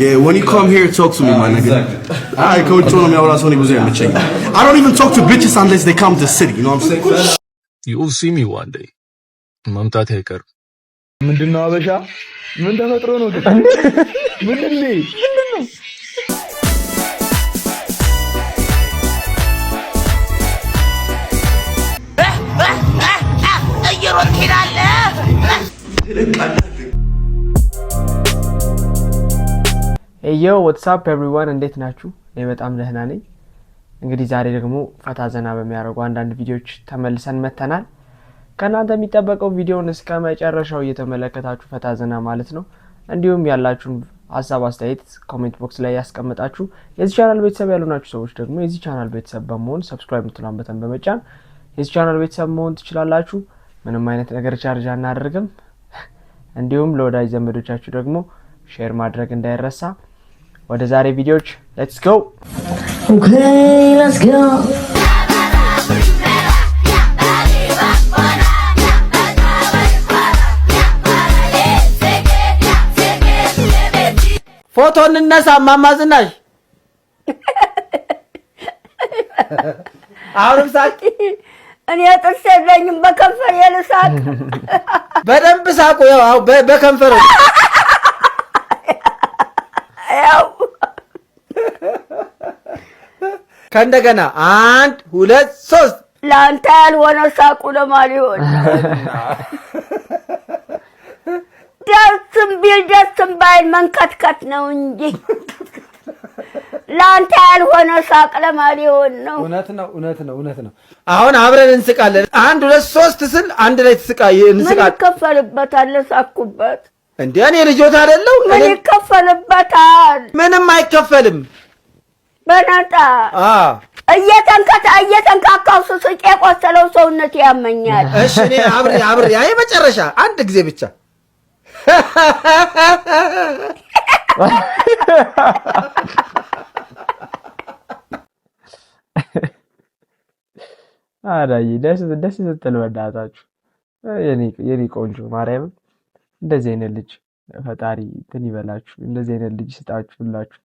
Yeah, when you come here, talk to me, my nigga. አይ ከውጭ ሆኖ የሚያወራ ሰው እኔ ብዙ አይመቸኝም። I don't even talk to bitches unless they come to the city, you know what I'm saying? You will see me one day. መምጣት አይቀርም። ምንድነው አበሻ? ምን ተፈጥሮ ነው ግን? ምንድን ነው? እየሮጥክ ሄዳለህ። Yo, what's up everyone፣ እንዴት ናችሁ? እኔ በጣም ደህና ነኝ። እንግዲህ ዛሬ ደግሞ ፈታ ዘና በሚያደርጉ አንዳንድ ቪዲዮዎች ተመልሰን መጥተናል። ከእናንተ የሚጠበቀው ቪዲዮውን እስከ መጨረሻው እየተመለከታችሁ ፈታ ዘና ማለት ነው። እንዲሁም ያላችሁን ሀሳብ አስተያየት comment box ላይ ያስቀምጣችሁ። የዚህ ቻናል ቤተሰብ ያልሆናችሁ ሰዎች ደግሞ የዚህ ቻናል ቤተሰብ በመሆን subscribe የምትለዋን button በመጫን የዚህ ቻናል ቤተሰብ መሆን ትችላላችሁ። ምንም አይነት ነገር charge አናደርግም። እንዲሁም ለወዳጅ ዘመዶቻችሁ ደግሞ share ማድረግ እንዳይረሳ። ወደ ዛሬ ቪዲዮዎች let's go። Okay, let's go. ፎቶ እንነሳ እማማ ዝናሽ። አሁንም ሳቂ። እኔ ጥርስ የለኝም፣ በከንፈር ልሳቅ። በደንብ ሳቁ። ያው አሁን በከንፈር። ያው ከእንደገና አንድ ሁለት ሶስት። ለአንተ ያልሆነ ሳቁ ለማን ይሆን? ደስም ቢል ደስም ባይል መንከትከት ነው እንጂ ለአንተ ያልሆነ ሳቅ ለማን ይሆን ነው? እውነት ነው፣ እውነት ነው፣ እውነት ነው። አሁን አብረን እንስቃለን። አንድ ሁለት ሶስት ስል አንድ ላይ ትስቃ ምን እንስቃለን። ይከፈልበታል? ለሳኩበት እንዴ እኔ ልጆት አይደለሁ? ምን ይከፈልበታል? ምንም አይከፈልም። በነጣ እየተንካካው ስስቅ የቆሰለው ሰውነት ያመኛል። እሺ እኔ አብሬ አብሬ አይ መጨረሻ አንድ ጊዜ ብቻ። አዳይ ደስ ደስ ስትል በእናታችሁ የኔ ቆንጆ ማርያምን፣ እንደዚህ አይነት ልጅ ፈጣሪ እንትን ይበላችሁ፣ እንደዚህ አይነት ልጅ ይስጣችሁ ሁላችሁ።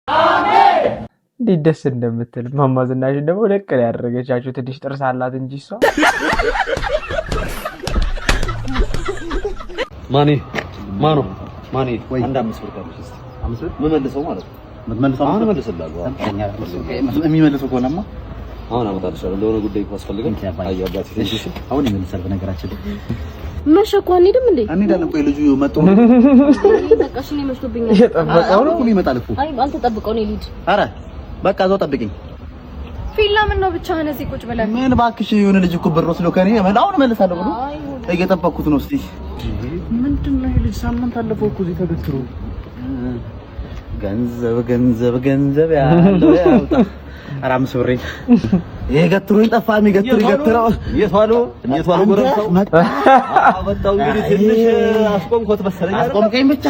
እንዴት ደስ እንደምትል እማማ ዝናሽን ደግሞ ደቅ ነው ያደረገቻችሁ። ትንሽ ጥርስ አላት እንጂ እሷ። ማኔ ማኖ ማኔ፣ አንድ 5 ብር ካለሽ እስቲ 5 ብር የምመልሰው ማለት ነው። የምትመልሰው? አሁን እመልስልሃለሁ። የሚመልሰው ከሆነማ አሁን አመጣልሻለሁ። ለሆነ ጉዳይ እኮ አስፈልገን። አይ አባቴ። እሺ፣ አሁን ይመልሳል። በነገራችን ላይ መሸ እኮ፣ አንሄድም እንዴ? እንሄዳለን። ቆይ ልጁ መጥቶ በቃ እሺ፣ እኔ መሽቶብኛል። እየጠበቀው ነው። አሁን ይመጣል እኮ። አይ አንተ ጠብቀው፣ እኔ ልሂድ። ኧረ በቃ እዛው ጠብቂኝ። ፊላ ምን ነው ብቻህን እዚህ ቁጭ ብለህ? ምን እባክሽ፣ የሆነ ልጅ እኮ ብር ወስዶ ከእኔ አሁን እመልሳለሁ ብሎ እየጠበቅኩት ነው። እስቲ ምንድን ነው ይሄ ልጅ? ሳምንት አለፈው እኮ እዚህ ተገትሮ። ገንዘብ ገንዘብ ገንዘብ ያለው ያውጣ። ኧረ 5 ብሬን ይሄ ገትሮኝ ጠፋ። የሚገትር ይገትረው። የት ዋሉ? የት ዋሉ? ጎረምሳው መጣሁ። እንግዲህ ትንሽ አስቆምኮት መሰለኝ አይደል? አስቆምከኝ ብቻ።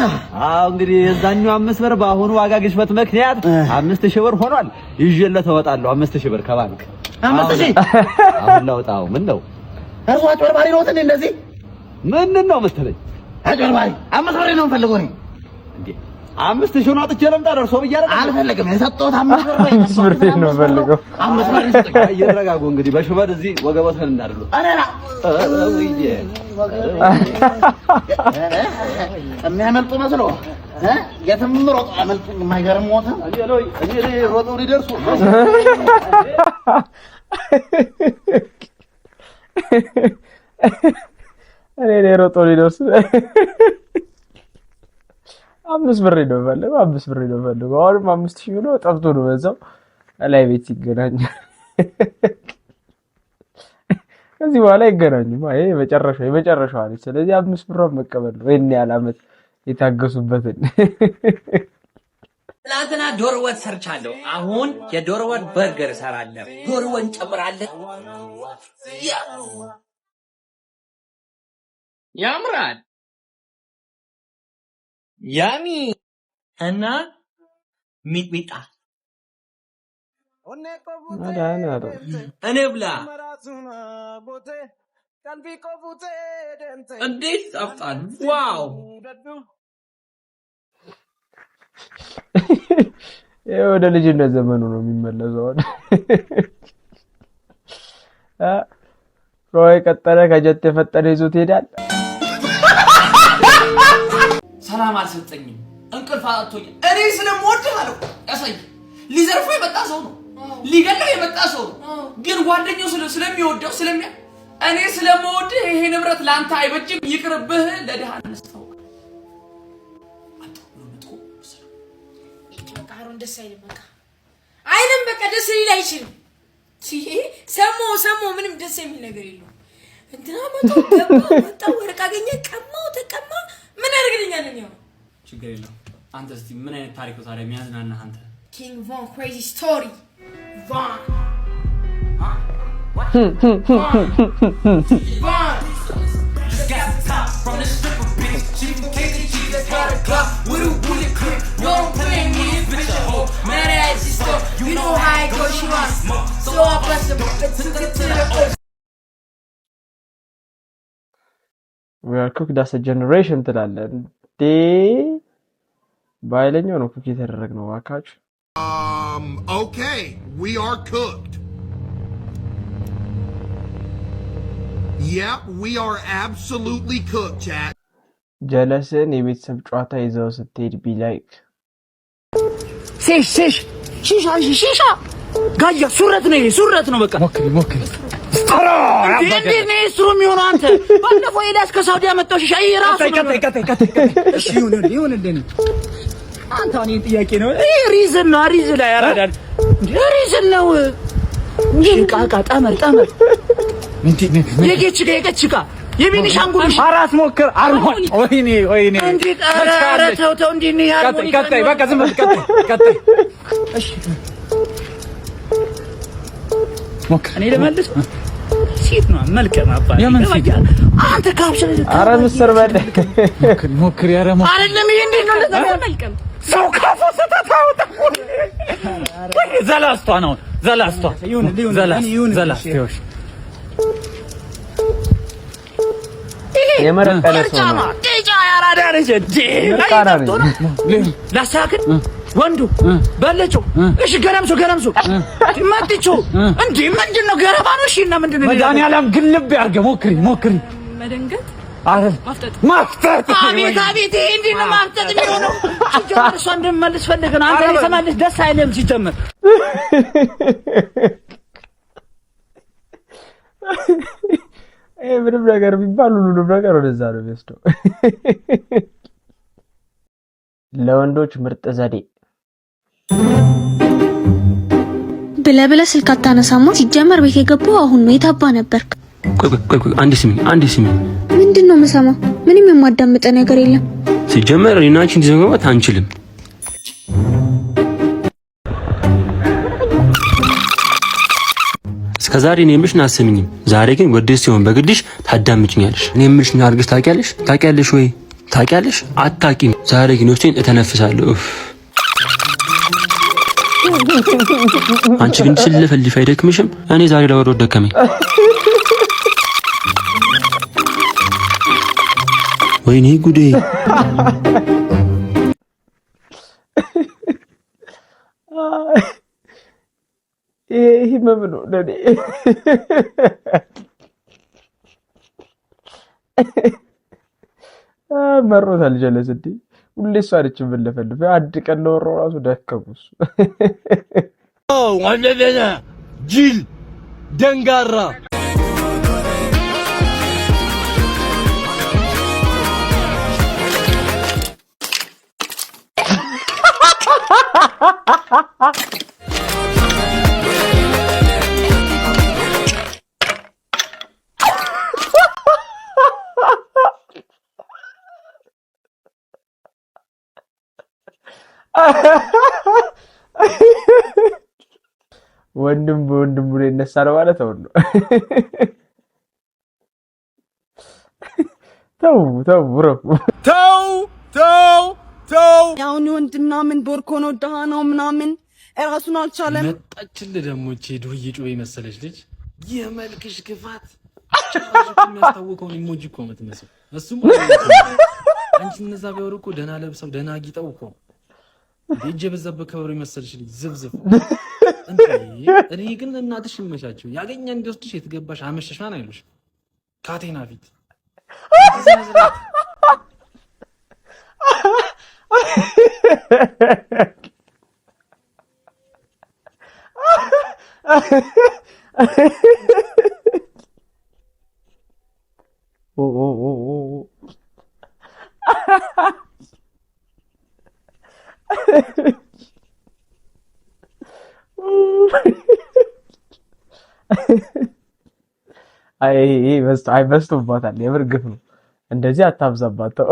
አዎ እንግዲህ የዛኛው 5 ብር በአሁኑ ዋጋ ግሽበት ምክንያት 5,000 ብር ሆኗል። ይዤለት እወጣለሁ 5,000 ብር ከባንክ። 5,000? አሁን ላውጣው። ምን ነው? እርሱ አጭበርባሪ ነው እንዴ እንደዚህ? ምን ነው መሰለኝ? አጭበርባሪ። 5 ብር ነው የምፈልገው እኔ። እንዴ 5,000 ነው አጥቼ ለምጣ ደርሶ ብያለሁ። አልፈልግም። የሰጠሁት 5 ብር ነው። 5 ብር ነው የምፈልገው። 5 ብር ይሰጠኝ። ይረጋጉ እንግዲህ፣ በሹመት እዚህ ወገቦትን እንዳደሉ። ኧረ የሚያመልጡ መስሎ የትም ሮጦ አያመልጡም። የማይገርምዎትም ሮጠው ሊደርሱ እኔ ላይ ሮጦ ሊደርሱ 5 ብር ነው የምፈልገው፣ 5 ብር ነው የምፈልገው። አሁንም 5,000 ብሎ ጠፍቶ ነው በዛው ላይ ቤት ይገናኛል። ከዚህ በኋላ አይገናኙም። ይሄ የመጨረሻው የመጨረሻው አለች። ስለዚህ 5 ብሯን መቀበል ነው ይሄን ያህል ዓመት የታገሱበትን። ትናንትና ዶሮ ወጥ ሰርቻለሁ። አሁን የዶሮ ወጥ በርገር እሰራለሁ። ዶሮ ወጥ እንጨምራለን። ያምራል። Yummy እና ሚጥሚጣ እኔ ብላ እንዴት ይጣፍጣል! Wow! ይሄ ወደ ልጅነት ዘመኑ ነው የሚመለሰው። አሁን አ ከውሃ የቀጠነ ከጀት የፈጠነ ይዞት ይሄዳል። ሰላም አልሰጠኝም፣ እንቅልፍ አጥቶኛል። እኔ ስለምወድህ አለው። ያሳይ ሊዘርፈው የመጣ ሰው ነው፣ ሊገለው የመጣ ሰው ነው። ግን ጓደኛው ስለሚወደው እኔ ስለምወድህ ይሄ ንብረት ለአንተ አይበጅም፣ ይቅርብህ፣ ለድሃ እንስጠው። በቃ አሮን ደስ አይልም። በቃ አይልም። በቃ ደስ ሊል አይችልም። ሰሞ ሰሞ ምንም ደስ የሚል ነገር የለውም። እንትና መቶ ገባ ወጣ፣ ወርቅ አገኘ፣ ቀማው፣ ተቀማ። ምን ያደርግልኛል? እኔ አሁን ችግር የለውም። አንተ እስቲ ምን አይነት ታሪክ ነው ታዲያ የሚያዝናናህ አንተ? King Von crazy story Von Von From the stripper bitch, she from KTG, that's got a Glock with a bullet clip. No, don't play me, this bitch a hoe. Mad ass, she stuck. You know how it goes, she wants smoke. So I bust the took it to the O. We are cooked as a generation ትላለህ እንዴ? በኃይለኛው ነው cook የተደረግነው እባካችሁ። Okay, we are cooked. Yep, we are absolutely cooked, chat. ጀለስን የቤተሰብ ጨዋታ ይዘው ስትሄድ be like ሴሽ ሴሽ ሺሻ ሺሻ ጋያ ሱረት ነው፣ ይሄ ሱረት ነው። በቃ ሞክሪ ሞክሪ። እንዴት ነው እሱ የሚሆነው? አንተ ባለፈው ኤልያስ ከሳውዲ ያመጣው ሺሻ ይሄ ራሱ ነው። እሺ ይሁን ይሁን። አንተ አሁን ይሄ ጥያቄ ነው። ይሄ reason ነው። Reason ላይ ያራዳል። Reason ነው። ሽቃቃ ጠመር ጠመር የጌች ጋ የቀች ጋ የቤኒሻንጉል አራት ሞክር። አርሞን ወይኔ ወይኔ። እንዴት! ኧረ ኧረ ተው ተው። እንዴት ነው ቀጣይ ቀጣይ። በቃ ዝም በል ቀጣይ ቀጣይ። እሺ ሞክር። እኔ ልመልስ። ሴት ነው መልከም አባ የምን ሴት? አንተ ካብሽን አረ ምስር በል። ሞክር ሞክር። ኧረ ሞክር። አይደለም ይሄ እንዴት ነው እንደዛ መልቀም ሰው ካፎ ሰተት አወጣ። ወይ ዘላስቷ ነው ዘላስቷ ዘላስቷ ይኸውልሽ የመረቀነ ሰው ነው። ቂጫ ያራዳ ልጅ እንዴ! ምርቃና ነኝ። ላስተካክል ወንዱ በለጮ እሺ፣ ገረምሶ ገረምሶ መጥቾ እንዴ ምንድን ነው ገረባ ነው? እሺ እና ምንድን ነው? መድኃኒዓለም ግልብ ያድርገህ። ሞክሪ ሞክሪ። መደንገጥ፣ አይደል ማፍጠጥ። አቤት አቤት፣ ይሄ እንዴት ነው ማፍጠጥ የሚሆነው? ሲጀመር እሷ እንደምመልስ ፈልገህ ነው አንተ። እኔ ስመልስ ደስ አይልም ሲጀመር። ይሄ ምንም ነገር ቢባል ሁሉንም ነገር ወደዛ ነው የሚወስደው። ለወንዶች ምርጥ ዘዴ ብለህ ብለህ ስልክ አታነሳማ። ሲጀመር ቤት የገባው አሁን ነው። የታባ ነበርክ? ቆይ ቆይ ቆይ፣ አንዴ ስሚኝ፣ አንዴ ስሚኝ። ምንድን ነው የምሰማው? ምንም የማዳምጠ ነገር የለም። ሲጀመር እኔና አንቺ እንዲህ መግባባት አንችልም። እስከ ዛሬ እኔ የምልሽን አትሰሚኝም። ዛሬ ግን ወደሽ ሲሆን በግድሽ ታዳምጭኛለሽ። እኔ የምልሽን አድርገሽ ታውቂያለሽ? ታውቂያለሽ ወይ? ታውቂያለሽ? አታውቂም። ዛሬ ግን ውስጤን እተነፍሳለሁ። ኡፍ። አንቺ ግን ስለፈልፍ አይደክምሽም? እኔ ዛሬ ላወራው ደከመኝ። ወይኔ ጉዴ! ይሄ ህመም ነው ለኔ። መሮታል ጀለስ እንዴ! ሁሌ እሷ ነች የምንለፈልፍ። አንድ ቀን ለወራው ራሱ ደከሙ እሱ። ጅል ደንጋራ ወንድም በወንድሙ ላይ ይነሳል ማለት አሁን ነው። ተው ተው ረፉ። ተው ተው ተው። አሁን ወንድ ምናምን ቦርኮ ነው ድሃ ነው ምናምን እራሱን አልቻለም። መጣችልህ ደግሞ እቺ ዱርዬ ጩቤ መሰለች ልጅ። የመልክሽ ክፋት ጭራሽ እኮ የሚያስታውቀውን emoji እኮ ነው የምትመስለው። እሱም አንቺ እነዛ ቢያወሩ እኮ ደህና ለብሰው ደህና ጊጠው እኮ እጅ የበዛበት ከበሮ የመሰልሽ ልጅ ዝብዝብ። እንዴ እኔ ግን እናትሽ ይመቻቸው። ያገኛ እንዲወስድሽ የትገባሽ አመሸሽ ማን አይሉሽ። ካቴና ፊት ስነ ስርዓት። ኦ ኦ ኦ ኦ። አይ ይሄ በዝቶ፣ አይ በዝቶባታል። የምር ግፍ ነው። እንደዚህ አታብዛባት። ተው።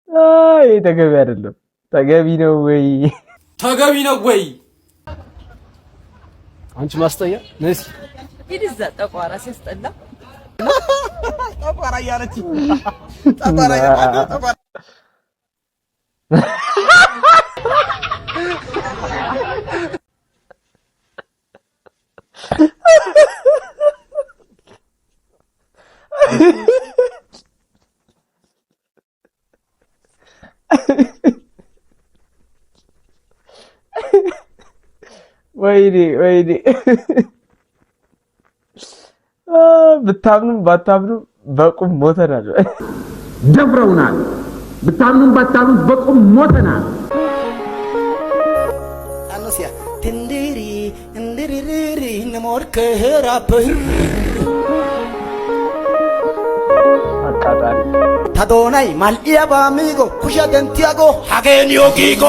አይ ይሄ ተገቢ አይደለም። ተገቢ ነው ወይ? ተገቢ ነው ወይ? አንቺ ማስጠያ ነይ እስኪ። ሂድ እዛ ጠቋራ ሲያስጠላ። ጠቋራ እያለች ጠቋራ ጠቋራ። ወይኔ ወይኔ! ብታምኑም ባታምኑም በቁም ሞተናል። ደፍረውናል። ብታምኑም ባታምኑም በቁም ሞተናል። አኖሲያ ትንዲሪ እንዲሪሪሪ ንሞርከራፕር አቃጣሪ። ታዶናይ ማልኢያባ ሚጎ ኩሻ ደንቲያጎ ሀጌንዮ ጊጎ።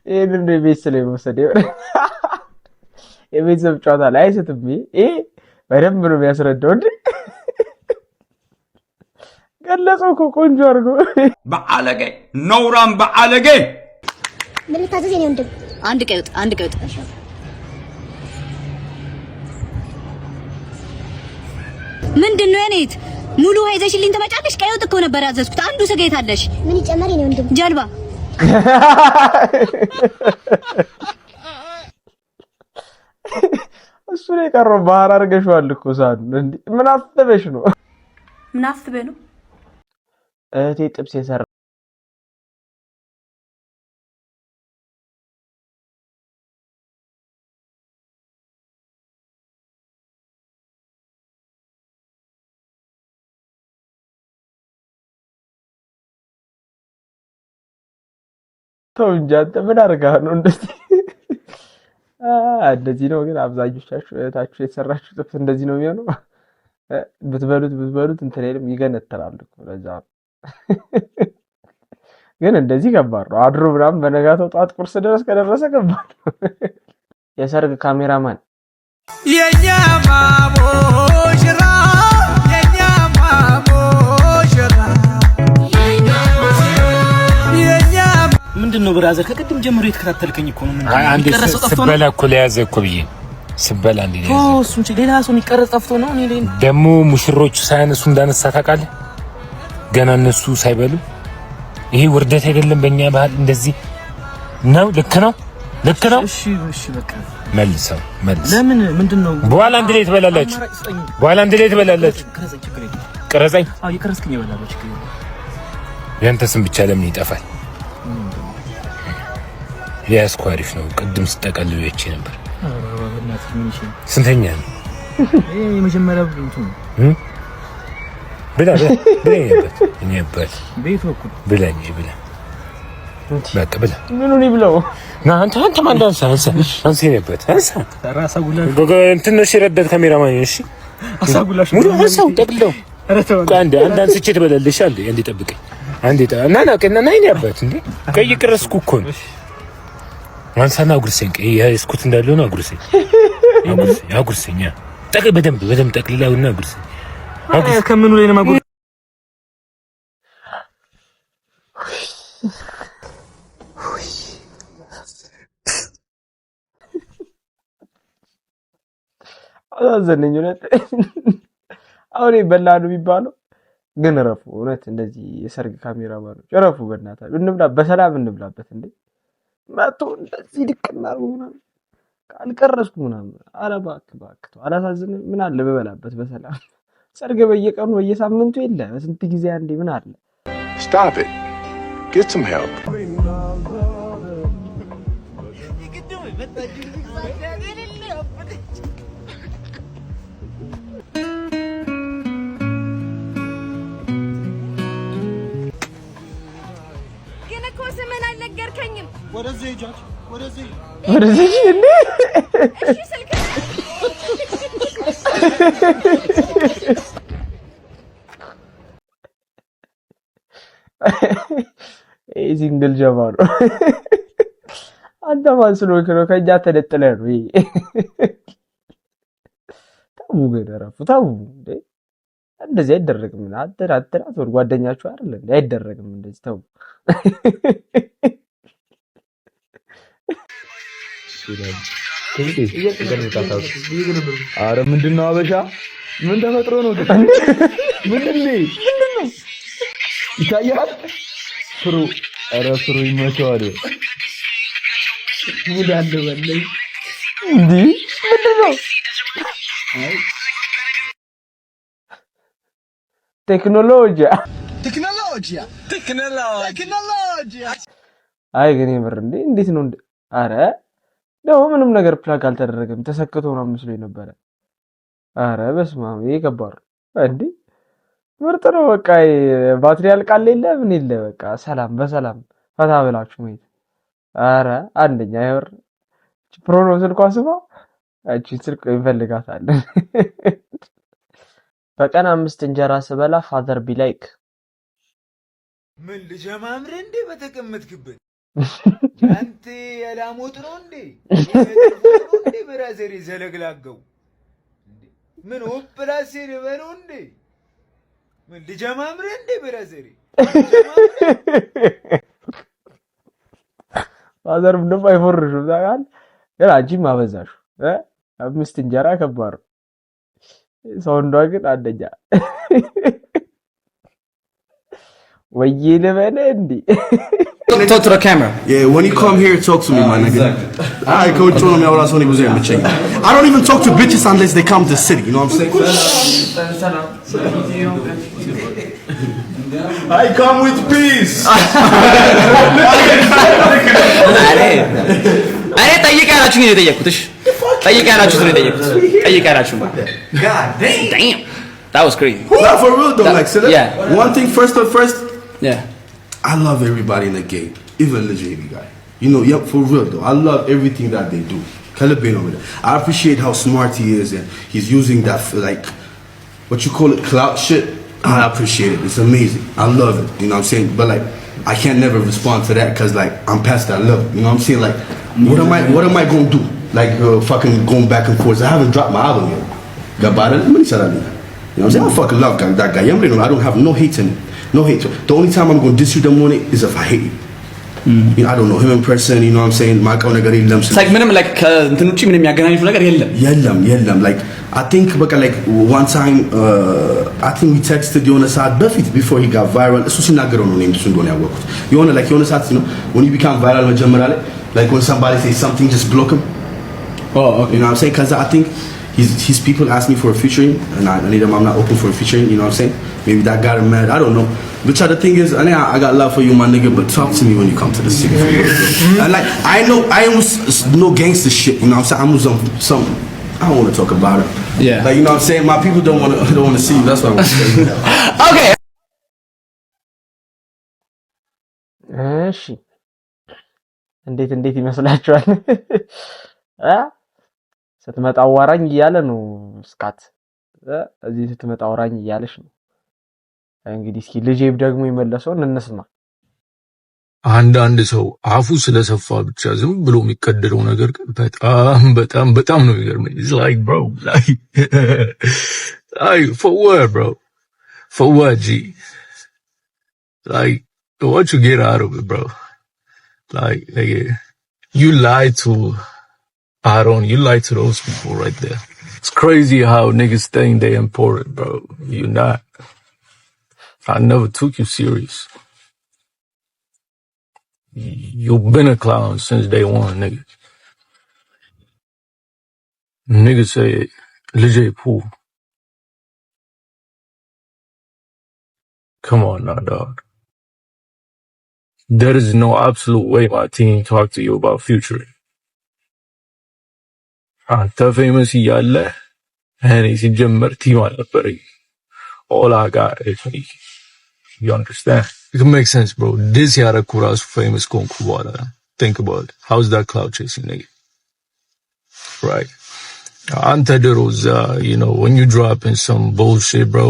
ይህንን ነው የቤት ስለ መውሰድ የቤተሰብ ጨዋታ ላይ አይስትም። ይሄ በደንብ ነው የሚያስረዳው። እንዴ ገለጸው እኮ ቆንጆ አድርጎ። በአለጌ ነውራም በአለጌ። ምን ልታዘዝ የኔ ወንድም? አንድ ቀይ ወጥ፣ አንድ ቀይ ወጥ። ምንድን ነው የኔ እህት? ሙሉ ውሃ ይዘሽልኝ ትመጫለሽ? ቀይ ወጥ እኮ ነበር ያዘዝኩት። አንዱ ስጋ የት አለሽ? ምን ይጨመር የኔ ወንድም? ጀልባ። እሱ ነው የቀረው። ባህር አድርገሽዋል እኮ ሳህኑን። እንዴ ምን አስበሽ ነው? ምን አስበህ ነው? እህቴ ጥብስ የሰራ ተው እንጂ አንተ ምን አድርገህ ነው እንደዚህ? እንደዚህ ነው ግን አብዛኞቻችሁ እህታችሁ የሰራችሁ ጥብስ እንደዚህ ነው የሚሆነው። ብትበሉት ብትበሉት እንትን አይልም፣ ይገነትራል እኮ ለዛ ነው። ግን እንደዚህ ከባድ ነው። አድሮ ምናምን በነጋታው ጠዋት ቁርስ ድረስ ከደረሰ ከባድ ነው። የሰርግ ካሜራማን። የኛ ማሙሽራ የኛ ማሙሽራ የኛ ምንድን ነው brother? ከቅድም ጀምሮ የተከታተልከኝ እኮ ነው። ምንድን ነው? አይ አንዴ የሚቀረጸው ጠፍቶ ነው? ስበላ እኮ ለያዘ እኮ ብዬ ስበላ እንዴ ኦ እሱን ሌላ ሰው የሚቀረጽ ጠፍቶ ነው። እኔ ላይ ደግሞ ሙሽሮቹ ሳያነሱ እንዳነሳ ታውቃለህ? ገና እነሱ ሳይበሉ ይሄ ውርደት አይደለም? በእኛ ባህል እንደዚህ ነው። ልክ ነው፣ ልክ ነው። እሺ እሺ በቃ። መልሰው መልስ። ለምን ምንድን ነው? በኋላ አንድ ላይ ትበላላችሁ። አማራጭ ስጠኝ። በኋላ አንድ ላይ ትበላላችሁ። ቅረጸኝ፣ ችግር የለም። ቅረጸኝ። አዎ የቀረጽከኝ እበላለሁ፣ ችግር የለም። ያንተ ስም ብቻ ለምን ይጠፋል? የያዝኩ አሪፍ ነው። ቅድም ስጠቀልሉ ይቼ ነበር። ኧረ በእናትህ ምን ይሻላል? ስንተኛ ነው? ይሄ የመጀመሪያው እንትን ነው። ብላ ብላ ብላ የኔ አባት የኔ አባት። ቤቱ በኩል። ብላ እንጂ ብላ፣ በቃ ብላ። ምኑን ይብለው? ና አንተ አንተ ማን አንሳ አንሳ አንሳ የኔ አባት አንሳ። ራሳ ጉላሽ። እንትን ነው እሺ፣ ረዳት ካሜራማን ነው እሺ። አሳ ጉላሽ። ሙሉ አንሳው ጠቅልለው። ኧረ ተው። ቆይ አንዴ አንድ አንስቼ ትበላለሽ። አንዴ አንዴ ጠብቀኝ። አንዴ ና ና ና ና የኔ አባት እንዴ ቀይ ቅረስኩ እኮ ነው። አንሳና አጉርሰኝ። ቀይ ያዝኩት እንዳለ ነው። አጉርሰኝ አጉርሰኝ አጉርሰኝ። ጠቅ በደንብ በደንብ ጠቅልላውና አጉርሰኝ። ከምኑ ላይ ነው ማጉር? አሳዘነኝ እውነት። አሁን በላ ነው የሚባለው፣ ግን እረፉ። እውነት እንደዚህ የሰርግ ካሜራማኖች እረፉ፣ በእናታችሁ እንብላ፣ በሰላም እንብላበት። እንዴ መቶ እንደዚህ ድቅና አድርጎ ምናምን። አልቀረስኩ ምናምን። ኧረ እባክህ እባክህ ተው፣ አላሳዝንም። ምን አለ በበላበት በሰላም። ሰርግ በየቀኑ በየሳምንቱ የለ፣ በስንት ጊዜ አንዴ ምን አለ? Stop it. Get some help. ግን እኮ ስምህን አልነገርከኝም። ወደዚህ ሂጃች፣ ወደዚህ። ወደዚህ እንዴ? እሺ ስልክ። ይሄ single ጀባ ነው። አንተ ማን ስለሆንክ ነው? ከእኛ ተነጥለህ ነው ይሄ። ተው ግን እረፉ፣ ተው እንዴ! እንደዚህ አይደረግም። አንተ አንተ ጓደኛችሁ አይደል እንዴ? አይደረግም እንደዚህ፣ ተው። አረ ምንድን ነው አበሻ? ምን ተፈጥሮ ነው ግን? ምንድን ነው? ይታያል? ፍሩ፣ አረ ፍሩ ይመቸዋል። Mood አለ ወላሂ። እንዲህ ምንድን ነው? ቴክኖሎጂ። ቴክኖሎጂያ፣ ቴክኖሎጂያ። አይ ግን የምር እንዴ፣ እንዴት ነው? አረ ደግሞ ምንም ነገር plug አልተደረገም፣ ተሰክቶ ነው መስሎኝ ነበረ። አረ በስመ አብ፣ ይሄ ከባድ ነው እንዴ! ምርጥ ነው። በቃ ባትሪ ያልቃል የለ ምን የለ፣ በቃ ሰላም በሰላም ፈታ ብላችሁ መሄድ። አረ አንደኛ የምር pro ነው ስልኳ። ስማ፣ እቺን ስልክ እንፈልጋታለን። በቀን አምስት እንጀራ ስበላ father be like ምን ልጀማምር እንዴ? በተቀመጥክበት አንተ የላሞጥ ነው እንዴ? ነው እንዴ? Brother ዘለግላገው ምን ኦፕራሴ ልበለው እንዴ? ምን ልጀማምር እንዴ? Brother። Father ምንም አይፎርሹም ታውቃለህ። ግን አንቺም አበዛሹ እ አምስት እንጀራ ከባድ ነው። ሰውንዷ ግን አንደኛ ወይዬ ልበልህ እንዴ? Talk to the camera. Yeah, when you come here, talk to me, my nigga. አይ ከውጭ ሆኖ የሚያወራ ሰው እኔ ብዙ አይመቸኝም። I don't even talk to bitches unless they come to the city. You know what I'm saying? I come with peace. እኔ ጠይቅ ያላችሁ ነው የጠየኩት። እሺ ጠይቅ ያላችሁ ነው የጠየኩት። ጠይቅ ያላችሁ። God damn. Damn. That was crazy. Not for real though. Like, so one thing first of first. I love everybody in the game, even the JB guy. Yep, for real though. I love everything that they do. ከልቤ ነው የምልህ። I appreciate how smart he is and he's using that like what you call it, clout shit. I appreciate it. It's amazing. I love it. You know what I'm saying? But like, I can't never respond to that because like I'm past that level. You know what I'm saying? Like, what am I gonna do? Like fucking going back and forth. I haven't dropped my album yet. ገባህ አይደል? ምን ይሰራልኛል? You know what I'm saying? I fucking love that guy. የምሬን ነው። I don't have no hate in it. No hate. The only time I'm gonna diss you ደግሞ እኔ is if I hate you. I don't know him in person, you know what I'm saying? ማውቀው ነገር የለም። Like ምንም like ከእንትን ውጪ ምንም የሚያገናኙት ነገር የለም። የለም የለም። Like I think በቃ like one time I think we texted የሆነ ሰዓት በፊት before he got viral። እሱ ሲናገረው ነው እኔም እሱ እንደሆነ ያወቅኩት። የሆነ like የሆነ ሰዓት when you become viral መጀመሪያ ላይ like when somebody says something, just block him. Oh, okay. You know what I'm saying? Because I think his people asked me for a featuring and I need them. I'm not open for a featuring, you know what I'm saying? Maybe that got him mad. I don't know. But the thing is, I got love for you, my nigga, but talk to me when you come to the city. For real, bro. And like, I know I ain't no gangster shit, you know what I'm saying? I'm some I don't want to talk about it. Like, you know what I'm saying? My people don't wanna see you. That's what I'm saying. Okay. እሺ እንዴት እንዴት ይመስላችኋል? እ ስትመጣ አዋራኝ እያለ ነው ስካት፣ እ እዚህ ስትመጣ አውራኝ እያለሽ ነው። እንግዲህ እስኪ ልጄብ ደግሞ የመለሰውን እንስማ። አንዳንድ ሰው አፉ ስለሰፋ ብቻ ዝም ብሎ የሚቀደደው ነገር ግን በጣም በጣም በጣም ነው የሚገርመኝ። It's like, bro, like for what, bro? For what, G? Like, what you get out of it, bro? Like, nigga, you lied to Aaron, you lied to those people right there. It's crazy how niggas think they important, bro. You're not. I never took you serious. You've been a clown since day one, nigga. Nigga said, ልጄ Pooh. Come on now, dog. There is no absolute way my team talk to you about featuring. አንተ famous እያለ እኔ ሲጀመር team አልነበረኝ። All I got is me. You understand? It can make sense, bro. Diss ያደረኩ ራሱ famous ከሆንኩ በኋላ። Think about it. How's that clout chasing, nigga? Right? አንተ ድሮ እዛ, when you dropping some bullshit, bro,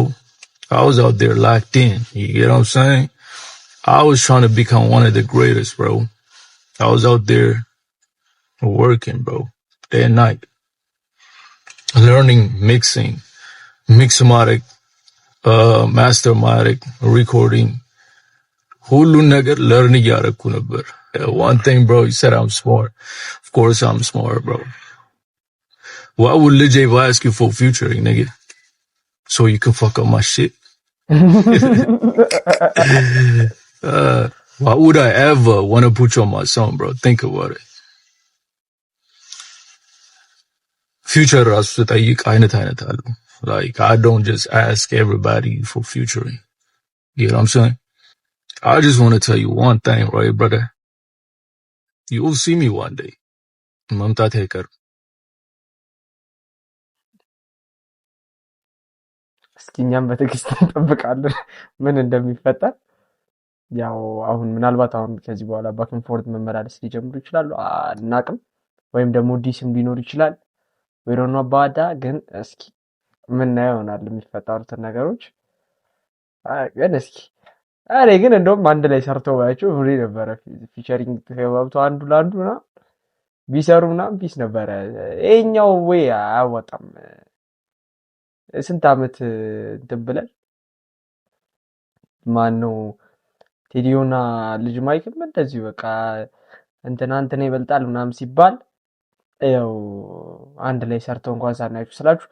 I was out there locked in. You get what I'm saying? I was trying to become one of the greatest, bro. I was out there working, bro, day and night, learning mixing, mix ማድረግ፣ master ማድረግ፣ recording፣ ሁሉን ነገር learn እያደረኩ ነበር። One thing, bro, you said I'm smart. Of course I'm smart, bro. Why would Lil J ask you for featuring, nigga? So you can fuck up my shit? Why would I ever want to put you on my song, bro? Think about it. Feature ራሱ ስጠይቅ አይነት አይነት አሉ። Like, I don't just ask everybody for featuring. You know what I'm saying? I just want to tell you one thing, right, brother? You will see me one day. መምጣት አይቀርም። እስኪ እኛም በትዕግስት እንጠብቃለን ምን እንደሚፈጠር። ያው አሁን ምናልባት አሁን ከዚህ በኋላ back and forth መመላለስ ሊጀምሩ ይችላሉ፣ አናቅም። ወይም ደግሞ diss ም ሊኖር ይችላል። ወይ ደግሞ አባዳ ግን እስኪ ምናየው ይሆናል የሚፈጠሩትን ነገሮች። ግን እስኪ እኔ ግን እንደውም አንድ ላይ ሰርተው ባያቸው ብሬ ነበረ። Featuring ተገባብቶ አንዱ ለአንዱ ምናምን ቢሰሩ ምናምን peace ነበረ። ይሄኛው ወይ አያዋጣም። ስንት ዓመት እንትን ብለን ማን ነው ቴዲዮና ልጅ ማይክም እንደዚሁ በቃ እንትና እንትና ይበልጣል ምናምን ሲባል ያው አንድ ላይ ሰርተው እንኳን ሳናያችሁ ስላችሁ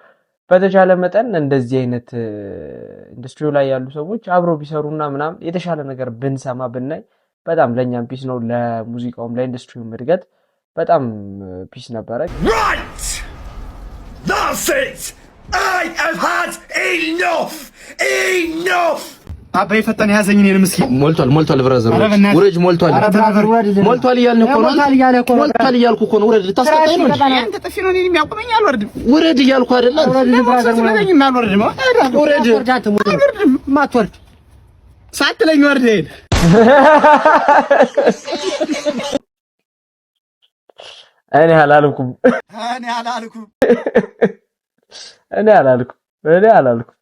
በተቻለ መጠን እንደዚህ አይነት ኢንዱስትሪው ላይ ያሉ ሰዎች አብረው ቢሰሩና ምናምን የተሻለ ነገር ብንሰማ ብናይ በጣም ለእኛም peace ነው፣ ለሙዚቃውም ለኢንዱስትሪውም እድገት በጣም peace ነበረ። Right! That's it! I have had enough! Enough! አባይ ፈጠን ያዘኝ እኔንም እስኪ። ሞልቷል፣ ሞልቷል፣ brother ውረጅ፣ ሞልቷል፣ ሞልቷል እያልን እኮ ነው። ሞልቷል እያልኩ እኮ ነው። ውረድ፣ ልታስቀጣኝ ነው እንዴ? አንተ ጥፊ ነው እኔን የሚያቆመኝ። አልወርድም። ውረድ እያልኩ አይደለ? ስለለኝም አልወርድም። ውረድ። አልወርድም። ማትወርድ ሳትለኝ ወርድ ሄድ። እኔ አላልኩም፣ እኔ አላልኩም፣ እኔ አላልኩም፣ እኔ አላልኩም።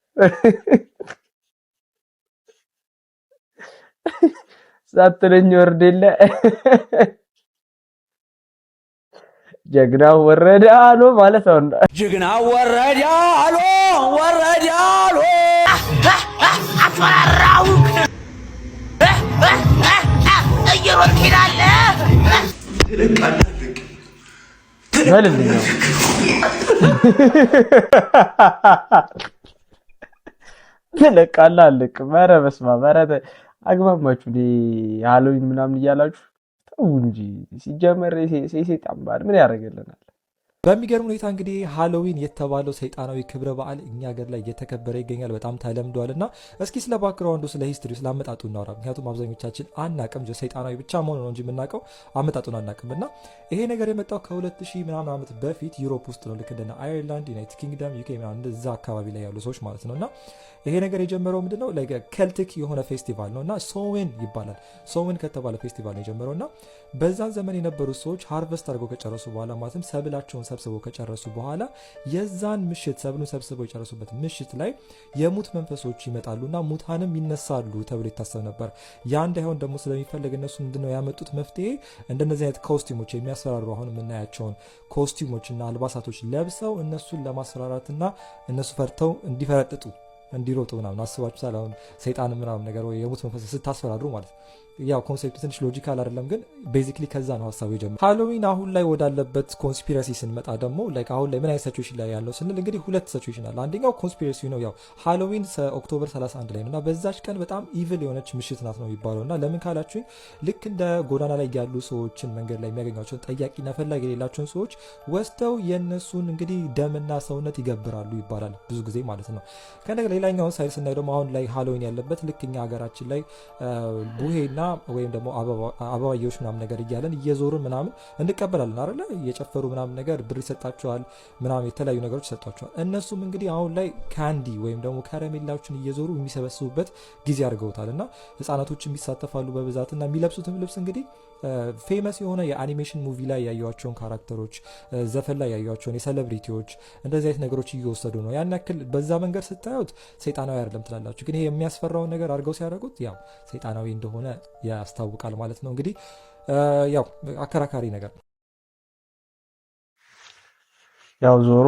ሳትለኝ ወርድ የለ ጀግናው ወረደ አሉ ማለት ነው። ጀግናው ወረደ አሉ፣ ወረደ አሉ። አስፈራራው፣ እየሮጥክ ሄዳለህ። በልልኝ ትለቃለህ። አለቅም። ኧረ በስመ አብ! ኧረ አግባባችሁ ሃሎዊን ምናምን እያላችሁ ተው እንጂ። ሲጀመር የሰይጣን በዓል ምን ያደርግልናል? በሚገርም ሁኔታ እንግዲህ ሃሎዊን የተባለው ሰይጣናዊ ክብረ በዓል እኛ ሀገር ላይ እየተከበረ ይገኛል። በጣም ተለምዷል። እና እስኪ ስለ background ኡ፣ ስለ history፣ ስለ አመጣጡ እናውራ። ምክንያቱም አብዛኞቻችን አናቅም። ሰይጣናዊ ብቻ መሆኑ ነው እንጂ የምናውቀው አመጣጡን አናቅም። እና ይሄ ነገር የመጣው ከ2000 ምናምን ዓመት በፊት Europe ውስጥ ነው። ልክ እንደነ አየርላንድ፣ ዩናይትድ ኪንግደም፣ ዩኬ ምናምን እዛ አካባቢ ላይ ያሉ ሰዎች ማለት ነው። እና ይሄ ነገር የጀመረው ምንድነው Celtic የሆነ ፌስቲቫል ነው እና ሶዌን ይባላል። ሶዌን ከተባለ ፌስቲቫል ነው የጀመረው። እና በዛን ዘመን የነበሩ ሰዎች harvest አድርገው ከጨረሱ በኋላ፣ ማለትም ሰብላቸውን ሰብስበው ከጨረሱ በኋላ፣ የዛን ምሽት ሰብሉን ሰብስበው የጨረሱበት ምሽት ላይ የሙት መንፈሶች ይመጣሉና ሙታንም ይነሳሉ ተብሎ ይታሰብ ነበር። ያ እንዳይሆን ደግሞ ስለሚፈለግ እነሱ ምንድነው ያመጡት መፍትሄ? እንደነዚህ አይነት costume ኦች፣ የሚያስፈራሩ አሁን የምናያቸውን costume ኦች እና አልባሳቶች ለብሰው እነሱን ለማስፈራራትና እነሱ ፈርተው እንዲፈረጥጡ እንዲሮጡ ምናምን አስባችሁታል? አሁን ሰይጣን ምናምን ነገር ወይ የሙት መንፈስ ስታስፈራሩ ማለት ነው። ያው concept ኡ ትንሽ logical አይደለም፣ ግን basically ከዛ ነው ሀሳቡ የጀመረው። ሃሎዊን አሁን ላይ ወዳለበት conspiracy ስንመጣ ደግሞ like አሁን ላይ ምን አይነት situation ላይ ያለው ስንል እንግዲህ ሁለት situation አለ። አንደኛው conspiracy ነው። ያው ሃሎዊን October 31 ላይ ነው እና በዛች ቀን በጣም evil የሆነች ምሽት ናት ነው የሚባለው። እና ለምን ካላችሁኝ ልክ እንደ ጎዳና ላይ ያሉ ሰዎችን፣ መንገድ ላይ የሚያገኟቸውን ጠያቂና ፈላጊ የሌላቸውን ሰዎች ወስደው የእነሱን እንግዲህ ደምና ሰውነት ይገብራሉ ይባላል ብዙ ጊዜ ማለት ነው። ከነገ ሌላኛውን side ስናይ ደግሞ አሁን ላይ ሃሎዊን ያለበት ልክ እኛ ሀገራችን ላይ ቡሄና ወይም ደግሞ አበባየሆሽ ምናምን ነገር እያለን እየዞርን ምናምን እንቀበላለን አይደለ? እየጨፈሩ ምናምን ነገር ብር ይሰጣቸዋል ምናምን፣ የተለያዩ ነገሮች ይሰጧቸዋል። እነሱም እንግዲህ አሁን ላይ candy ወይም ደግሞ ከረሜላዎችን እየዞሩ የሚሰበስቡበት ጊዜ አድርገውታል እና ህጻናቶችም ይሳተፋሉ በብዛት። እና የሚለብሱትም ልብስ እንግዲህ famous የሆነ የ animation movie ላይ ያዩዋቸውን character ኦች፣ ዘፈን ላይ ያዩዋቸውን የ celebrity ዎች እንደዚህ አይነት ነገሮች እየወሰዱ ነው። ያን ያክል በዛ መንገድ ስታዩት ሰይጣናዊ አይደለም ትላላችሁ፣ ግን ይሄ የሚያስፈራውን ነገር አድርገው ሲያደርጉት ያው ሰይጣናዊ እንደሆነ ያስታውቃል ማለት ነው። እንግዲህ ያው አከራካሪ ነገር ነው። ያው ዞሮ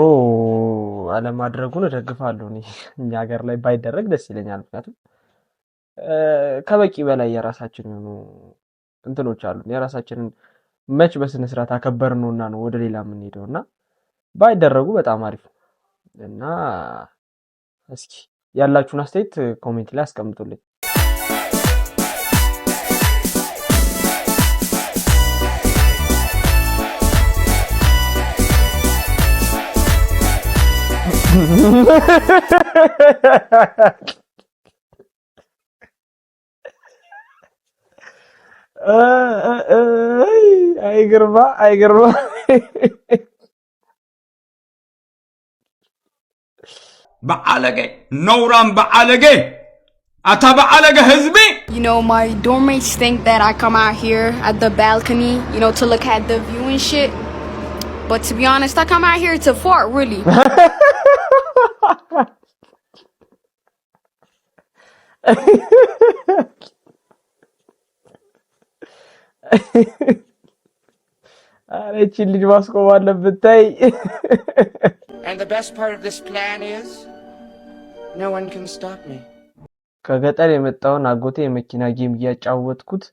አለማድረጉን እደግፋለሁ። እኔ እኛ ሀገር ላይ ባይደረግ ደስ ይለኛል። ምክንያቱም ከበቂ በላይ የራሳችን የሆኑ እንትኖች አሉ። የራሳችንን መች በስነ ስርዓት አከበርነውና ነው ወደ ሌላ የምንሄደው? እና ባይደረጉ በጣም አሪፍ ነው። እና እስኪ ያላችሁን አስተያየት comment ላይ አስቀምጡልኝ። አይ ግርማ፣ አይ ግርማ። በዓለጌ ነውራም፣ በዓለጌ፣ አታ በዓለጌ ህዝቢ። My dorm mates think that I come out here at the balcony to look at the view and shit. But to be honest, I come out here to fart, really. ኧረ ይህቺን ልጅ ማስቆም አለብን። ተይ። And the best part of this plan is, no one can stop me. ከገጠር የመጣውን አጎቴ የመኪና game እያጫወትኩት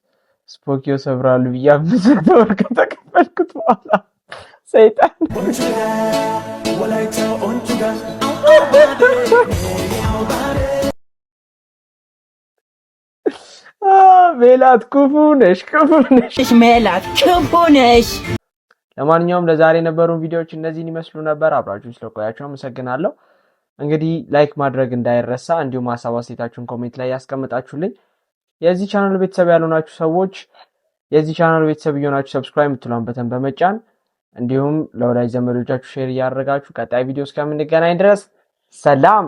ስፖኪዮ ሰብራሉ ብዬ 500 ብር ከተቀበልኩት በኋላ ሰይጣን። ሜላት ክፉ ነሽ፣ ክፉ ነሽ። ሜላት ክፉ ነሽ። ለማንኛውም ለዛሬ የነበሩን ቪዲዮዎች እነዚህን ይመስሉ ነበር። አብራችሁን ስለቆያችሁ አመሰግናለሁ። እንግዲህ like ማድረግ እንዳይረሳ፣ እንዲሁም ሀሳብ አስተያየታችሁን comment ላይ ያስቀምጣችሁልኝ። የዚህ ቻናል ቤተሰብ ያልሆናችሁ ሰዎች የዚህ ቻናል ቤተሰብ እየሆናችሁ subscribe የምትለውን button በመጫን፣ እንዲሁም ለወዳጅ ዘመዶቻችሁ share እያደረጋችሁ ቀጣይ ቪዲዮ እስከምንገናኝ ድረስ ሰላም።